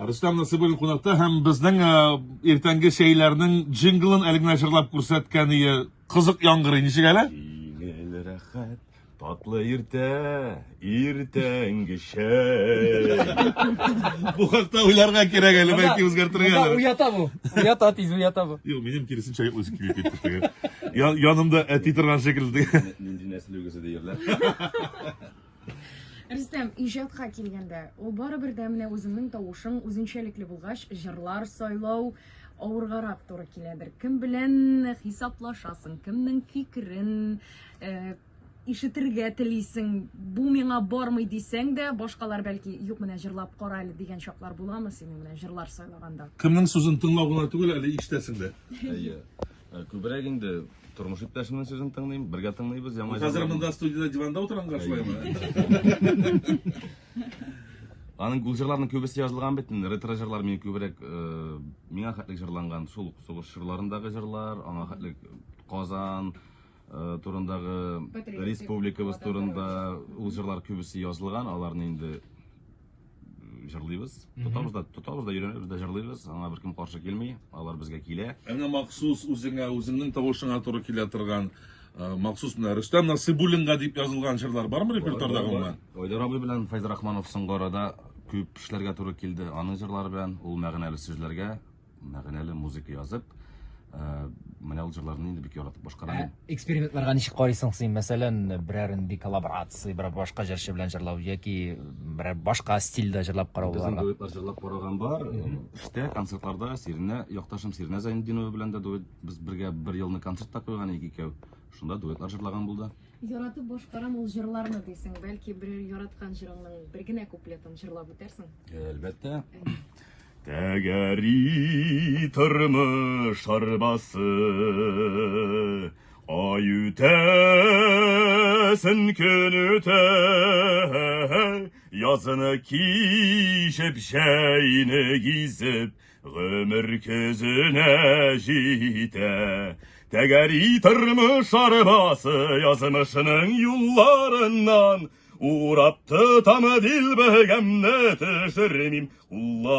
Рөстәм Насыйбуллин кунакта һәм безнең иртәнге чәйләрнең джинглын әле генә җырлап күрсәткән ие. Кызык яңгырый, ничек әле? Җиңел рәхәт, татлы иртә, иртәнге чәй. Бу хакта уйларга кирәк әле, бәлки үзгәртергә. Уята бу. Уята тиз уята бу. Юк, минем киресенчә йоклыйсы килеп китте теге. Янымда әти торган шикелле. Нинди нәсел үгезе диярләр. Рөстәм, иҗатка килгәндә, ул барыбер дә менә үзеңнең тавышың үзенчәлекле булгач, җырлар сайлау авыргарак туры киләдер. Кем белән хисаплашасың, кемнең фикерен э, ишетергә телисең, бу миңа бармый дисәң дә, башкалар бәлки, юк, менә җырлап кара әле дигән чаклар буламы синең менә җырлар сайлаганда? Кемнең сүзен тыңлау гына түгел, әле ишетәсең дә. Әйе. Күбрәк инде тормыш иптәшемнең сүзен тыңлыйм, бергә тыңлыйбыз яңа Хәзер монда студиядә диванда утыранга шулаймы? Аның ул җырларның күбесе язылган бит инде. Ретро җырлар мин күбрәк миңа хәтлек җырланган шул сугыш чорларындагы җырлар, аңа хәтлек Казан турындагы республикабыз турында ул җырлар күбесе язылган, аларны инде җырлыйбыз. Тотабыз да, тотабыз да, өйрәнәбез дә җырлыйбыз. Аңа беркем каршы килми, алар безгә килә. Ә менә махсус үзеңә, үзеңнең тавышыңа туры килә торган, махсус менә Рөстәм Насыйбуллинга дип язылган җырлар бармы репертуарда гомумән? Айдар абый белән Фәйзрахманов соңгы арада күп эшләргә туры килде. Аның җырлары белән ул мәгънәле сүзләргә мәгънәле музыка язып, менә ул җырларны инде бик яратып башкарам. Ә экспериментларга ничек карыйсың син? Мәсәлән, берәр нинди коллаборация, берәр башка җырчы белән җырлау яки берәр башка стильдә җырлап карау Безнең дуэтлар җырлап караган бар. Эштә, концертларда Сиринә, якташым Сиринә Зәйнетдинова белән дә дуэт без бергә бер елны концерт та куйган идек икәү. Шунда дуэтлар җырлаган булды. Яратып башкарам ул җырларны дисең. Бәлки берәр яраткан җырыңның бер генә куплетын җырлап үтәрсең? Әлбәттә. Тәгәри тормыш арбасы, Ай үтә, көн үтә, Язны кичеп, җәйне гизеп, Гомер көзенә җитә. Тәгәри тормыш арбасы язмышның юлларыннан Урап тотам дилбегәмне төшермим кулларымнан.